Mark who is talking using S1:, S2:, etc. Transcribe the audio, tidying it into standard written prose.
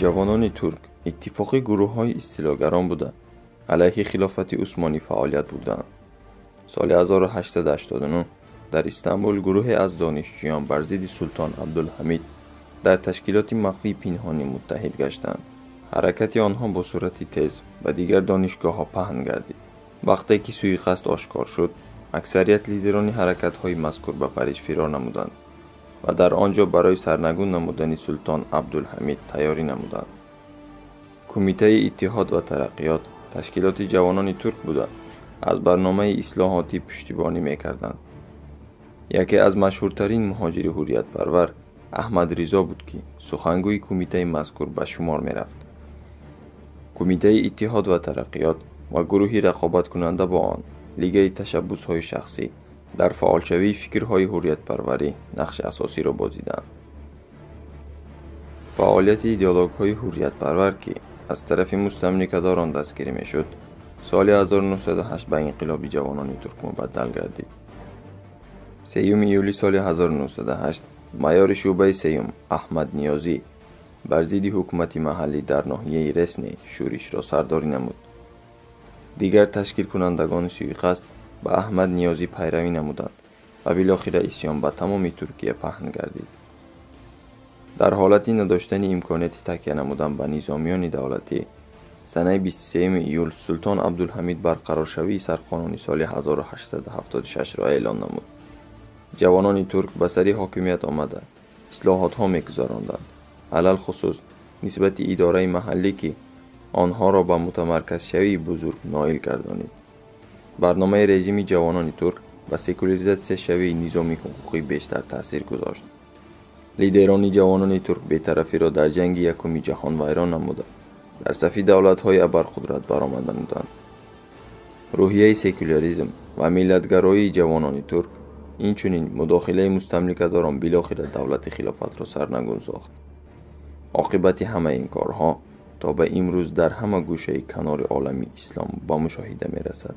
S1: Ҷавонони Турк иттифоқи гурӯҳҳои истилогарон буда, алайҳи хилофати Усмонӣ фаъолият бурданд. Соли 1889 дар Истанбул гурӯҳе аз донишҷӯён бар зидди Султон Абдулҳамид дар ташкилоти махфии пинҳонӣ муттаҳид гаштанд. Ҳаракати онҳо бо суръати тез ба дигар донишгоҳҳо паҳн гардид. Вақте ки суиқасд ошкор шуд, аксарият лидерони ҳаракатҳои мазкур ба Париж фирор намуданд ва дар он ҷо барои сарнагун намудани Султон Абдулҳамид тайёрӣ намуданд. Кумитаи Иттиҳод ва Тараққиёт ташкилоти ҷавонони турк буда, аз барномаи ислоҳотӣ пуштибонӣ мекарданд. Яке аз машҳуртарин муҳоҷири ҳурриятпарвар Аҳмад Ризо буд, ки сухангӯи кумитаи мазкур ба шумор мерафт. Кумитаи Иттиҳод ва Тараққиёт ва гурӯҳи рақобаткунанда бо он, Лигаи ташаббусҳои шахсӣ, дар фаъолшавии фикрҳои ҳурриятпарварӣ нақши асосиро бозиданд. Фаъолияти идеологҳои ҳурриятпарвар, ки аз тарафи мустамликадорон дастгирӣ мешуд, соли 1908 ба инқилоби ҷавонони турк мубаддал гардид. 3 июли соли 1908 майори шӯъбаи сеюм Аҳмад Ниёзӣ бар зидди ҳукумати маҳаллӣ дар ноҳияи Ресне шӯришро сардорӣ намуд. Дигар ташкилкунандагони суиқасд ба Аҳмад Ниёзӣ пайравӣ намуданд ва билохира исьён ба тамоми Туркия паҳн гардид. Дар ҳолати надоштани имконияти такя намудан ба низомиёни давлатӣ, санаи 23 июл Султон Абдулҳамид барқароршавии сарқонуни соли 1876-ро эълон намуд. Ҷавонони турк ба сари ҳокимият омада, ислоҳотҳо мегузаронданд, алалхусус нисбати идораи маҳаллӣ, ки онҳоро ба мутамарказшавии бузург ноил гардонид. Барномаи режими ҷавонони турк ба секуляризатсияшавии низоми ҳуқуқӣ бештар таъсир гузошт. Лидерони ҷавонони турк бетарафиро дар ҷанги якуми ҷаҳон вайрон намуда, дар сафи давлатҳои абарқудрат баромада намуданд. Рӯҳияи секуляризм ва миллатгароии ҷавонони турк, инчунин мудохилаи мустамликадорон билохира давлати хилофатро сарнагун сохт. Оқибати ҳамаи ин корҳо то ба имрӯз дар ҳама гӯшаи канори олами ислом ба мушоҳида мерасад.